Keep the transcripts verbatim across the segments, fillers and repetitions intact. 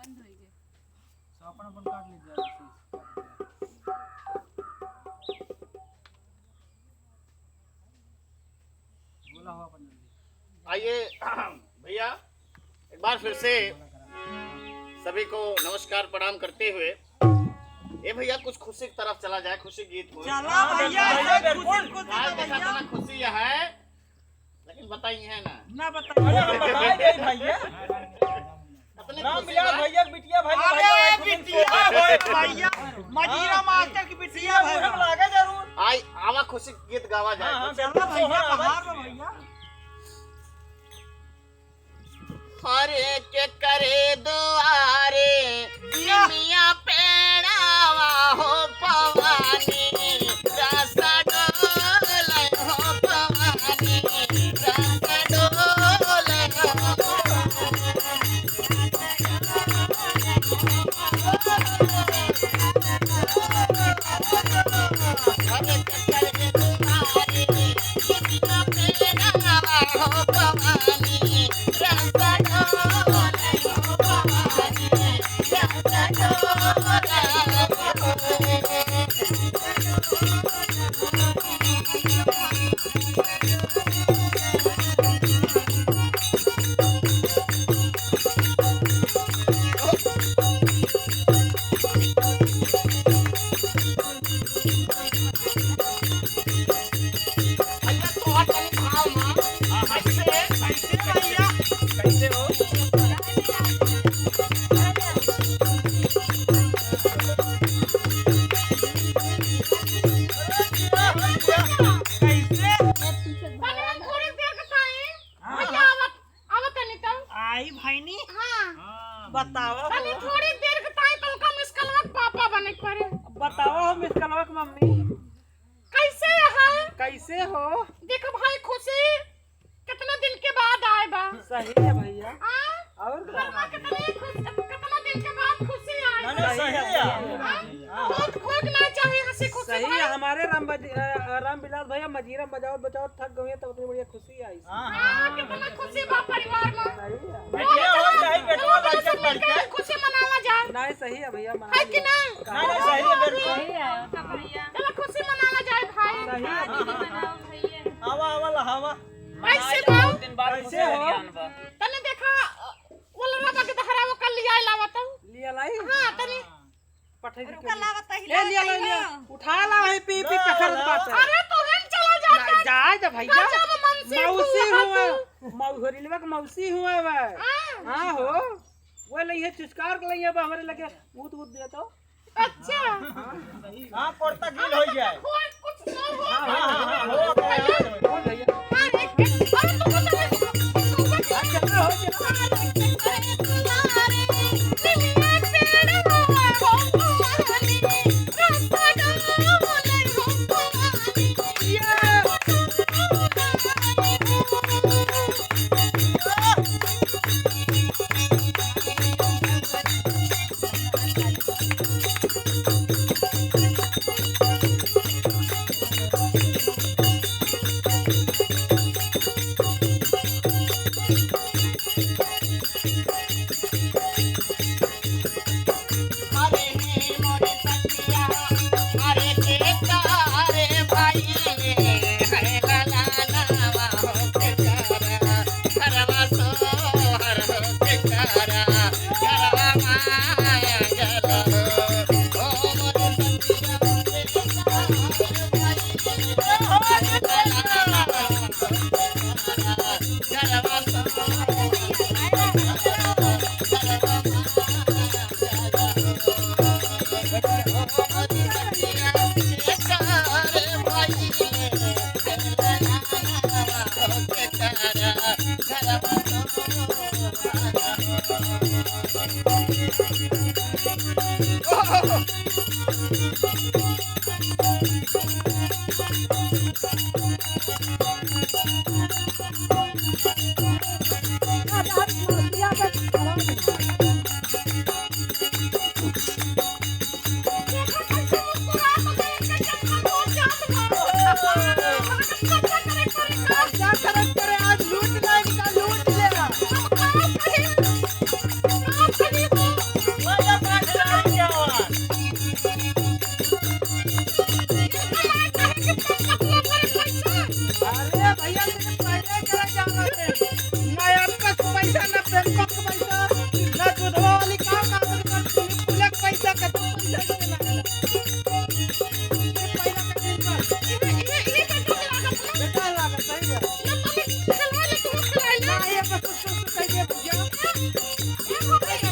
बंद होइगे। तो अपन अपन काट लीजिए, ऐसे, ऐसे। बोला हो अपन जल्दी। आइए भैया, एक बार फिर से सभी को नमस्कार प्रणाम करते हुए, ए भैया, कुछ खुशी की तरफ चला जाए, खुशी गीत हो। चला भैया, भैया, बिल्कुल। खुशी, खुशी आज देखा भैया। इतना खुशी है, लेकिन बताई है ना। ना बताई। अरे हम बताए दे भैया। अपने खुशी रामविलास में। भैया के बिटिया भाई, अरे भैया, बिटिया भाई, भैया। मजीरा हाँ। मास्टर की बिटिया सीएम भाई। हम लागे जरूर। आई, आवा खुशी गीत गावा जाए हाँ, हाँ, कुछ। चला भैया, बाहर लो भैया। हरे के करे दुआरे, निमिया पेड़ावा हो पवानी, रस डोले हो पवानी, रस डोले हो पवानी। भैया, तोहर तनी भाव ना। हाँ, हाँ। कैसे? कैसे भैया? कैसे हो? कैसे? तनी हम थोड़ी देर के खाए। हाँ, भैया, हाँ। आवत, आवत तनी तब। आई भैनी। हाँ। हाँ। बतावा तनी हो। थोड़ी देर के ताई तो उनका मिस कॉलवा के पापा बने के पड़े। बतावा हो मिस कॉलवा के मम्मी। कैसे है? कैसे हो? देखो भाई, खुशी कितना दिन के बाद आए बा। सही है भैया। हाँ? और का? हाँ, कितनी खुश, कितना दिन के बाद खुशी आई। ना, ना, सही है। हाँ? हाँ। बहुत खोक ना चाहिए हंसी खुशी सही भाई। है, हमारे राम बज-, अ, अ, रामविलास भैया मजीरा बजावत बजावत थक गए, तब इतनी बढ़िया खुशी आई। हाँ, हाँ, हाँ। कितना खुशी बा परिवार में। सही है। बेटिया हो चाहे बेटवा, लड़के लड़के। खुशी मनावा जाए। नहीं, सही है भैया, मना है कि लिया। नहीं? नहीं, नहीं, सही है, बिल्कुल। सही है, तो भैया। चलो, खुशी मनावा जाए, भाई। सही है। हाँ, हाँ, हाँ। आवा, आवा, लहावा। कैसे बा? दिन बाद कैसे खुशी हो? हरियान बा। तने देखा, वो लड़ा बा के दहरा वो कल लिया लावा तो। लिया लाई? हाँ, तनी। पठाई दे रुका, के। लावा, तही ले, लावा, लिया, तही ले, लिया। लावा। उठा ला, है, पी, पी, लावा, पकड़ लावा। बात है। अरे, तो हम चला जाता। ना, जाए दे भैया। गजब मनसी मौसी हुआ हुआ। तू। मौ-, होरिलवा के मौसी हुआ बा। हाँ। हाँ हो। वो ले, ये चुचकार के ले, अब हमारे लगे ऊत, ऊत दे तो। अच्छा। हाँ, हाँ, हाँ। हाँ, कुर्ता गील हो जाए। खोल, कुछ ना हो। हाँ, हाँ, हाँ, हाँ, हो गया, हो गया। अरे, अरे, तुम तो अच्छा, हो गया। पक पैसा, ना दूधवा वाली का काम करती, पूरा पैसा का तो पैसा देना है। ये पैसा का दिन पर। ये, ये, ये तो डर लागत है। बेकार लागत है ये। ये तो मैं खिला ले, तू खिला ले। ना, ये बस कुछ, कुछ, कुछ कहिए भैया। ये हो गई।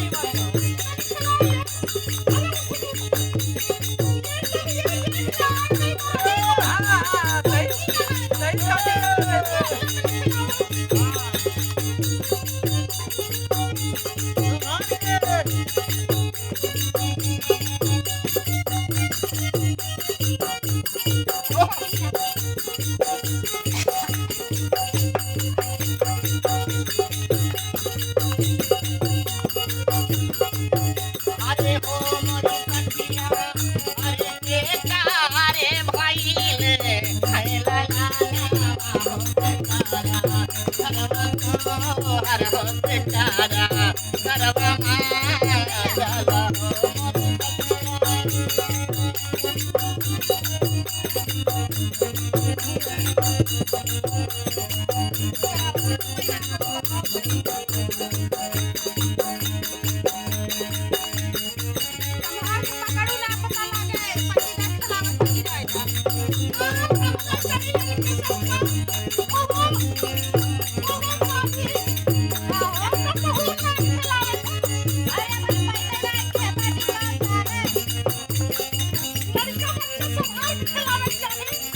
अरे हो मोरी सखिया, अरे बेटा रे भइले, खैला लाला हो बेचारा, घरवा तोहर हो बेचारा, घरवा माँ चला हो मोरी सखिया।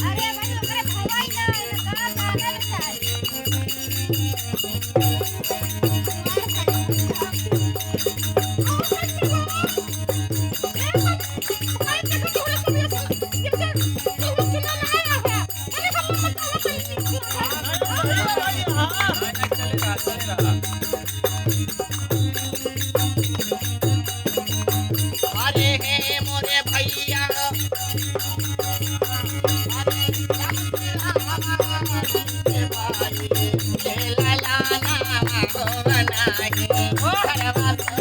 अरे भाई, ओकरे भवाई ना, ना, ना, ना, ना, ना। अरे हे मोरे भइया, अरे राम के राम के भाई, ए लाला ना हो बनाई, घरवा तो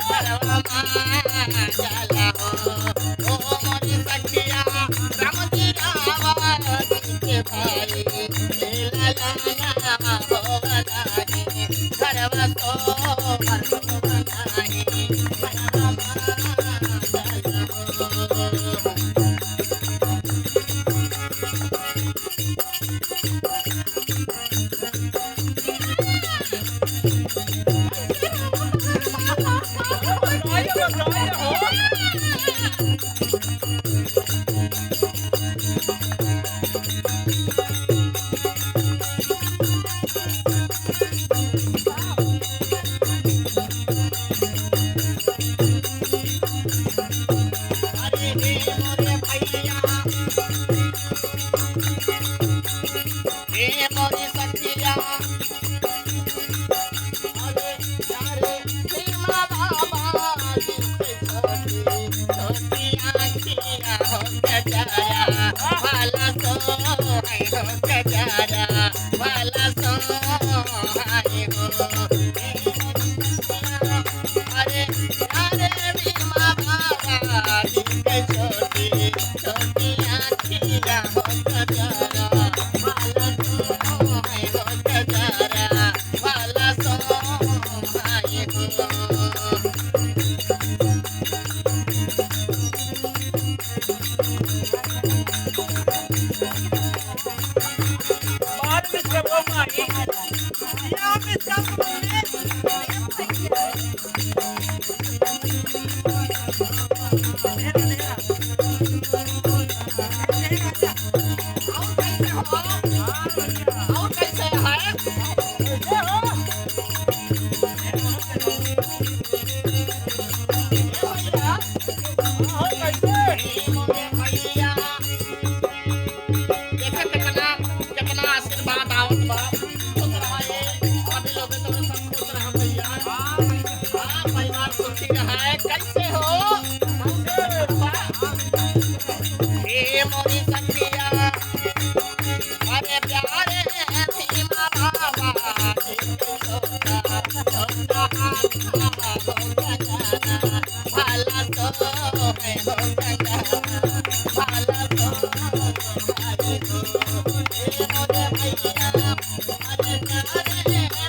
घरवा माँ चला हो, ओ मोरी सखिया, राम जी रावण के भाई, ए लाला ना हो बनाई, घरवा तो घरवा बनाई, घरवा माँ चला हो। अरे हे मोरे भइया, हे मोरी सखिया, अरे यारे भीमा बाबा जी के छोटी, छोटी आँखिया हो गजारा, वाला सो है हो गजारा, वाला सो है हो। अरे, अरे, भीमा बाबा जी के छोटी, छोटी आँखिया हो गजारा, वाला सो है हो गजारा, वाला सो है हो। बात में सब माई। देखा कितना, कितना आशीर्वाद आवत बा। खुश रहा ये, सभी लोग तो सब खुश रहा भइया। हाँ, परिवार सुखी रहा है। कैसे हो? हे मोरी सखिया, अरे प्यारे भीमा बाबा जी, छोटा, छोटा हाथ हो गया। भाला तो है हो गंगा, भाला तो है हो। ए मोरे भइया, अरे प्यारे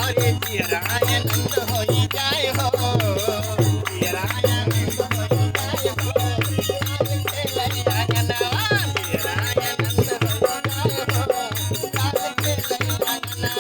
अरे जियरा आनंद होई जाए हो, जियरा आनंद होई जाए हो, लाल खेलैया अंगनवा, जियरा आनंद होई जाए हो, लाल खेलैया अंगनवा।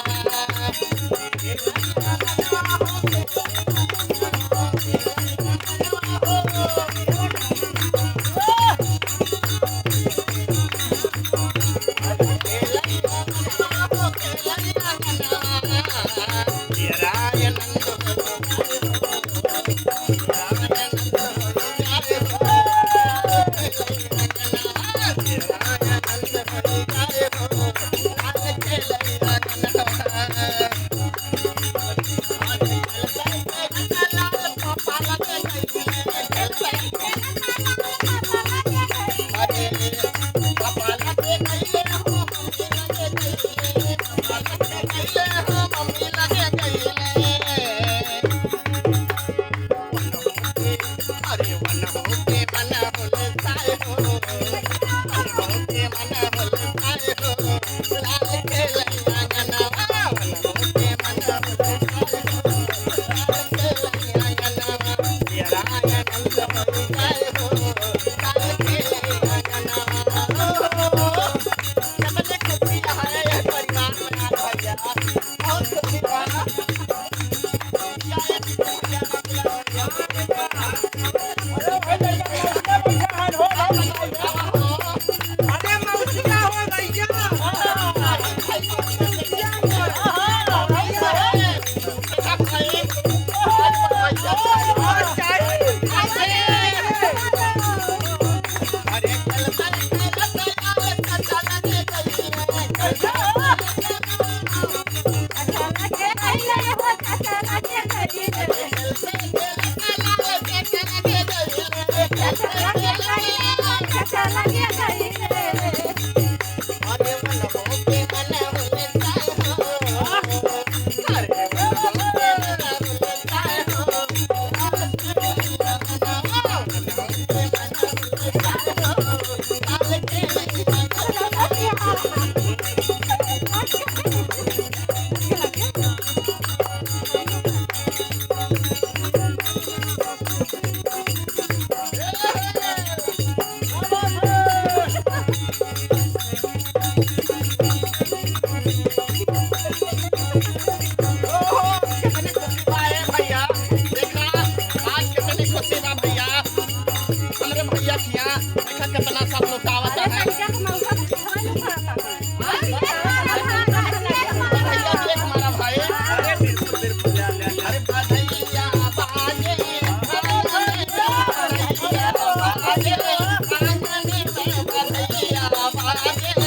ओहो, कितनी खुशी बा, ए भैया। देखा, आज कितनी खुशी बा भैया। हमरे भैया किया, देखा कितना सब लोग आवत है। भैया देख हमारा भाई। अरे बिल्कुल, बिल्कुल, ले आ, ले आ, ले आ। अरे बधैया बाजे, बधैया बाजे, बधैया बाजे।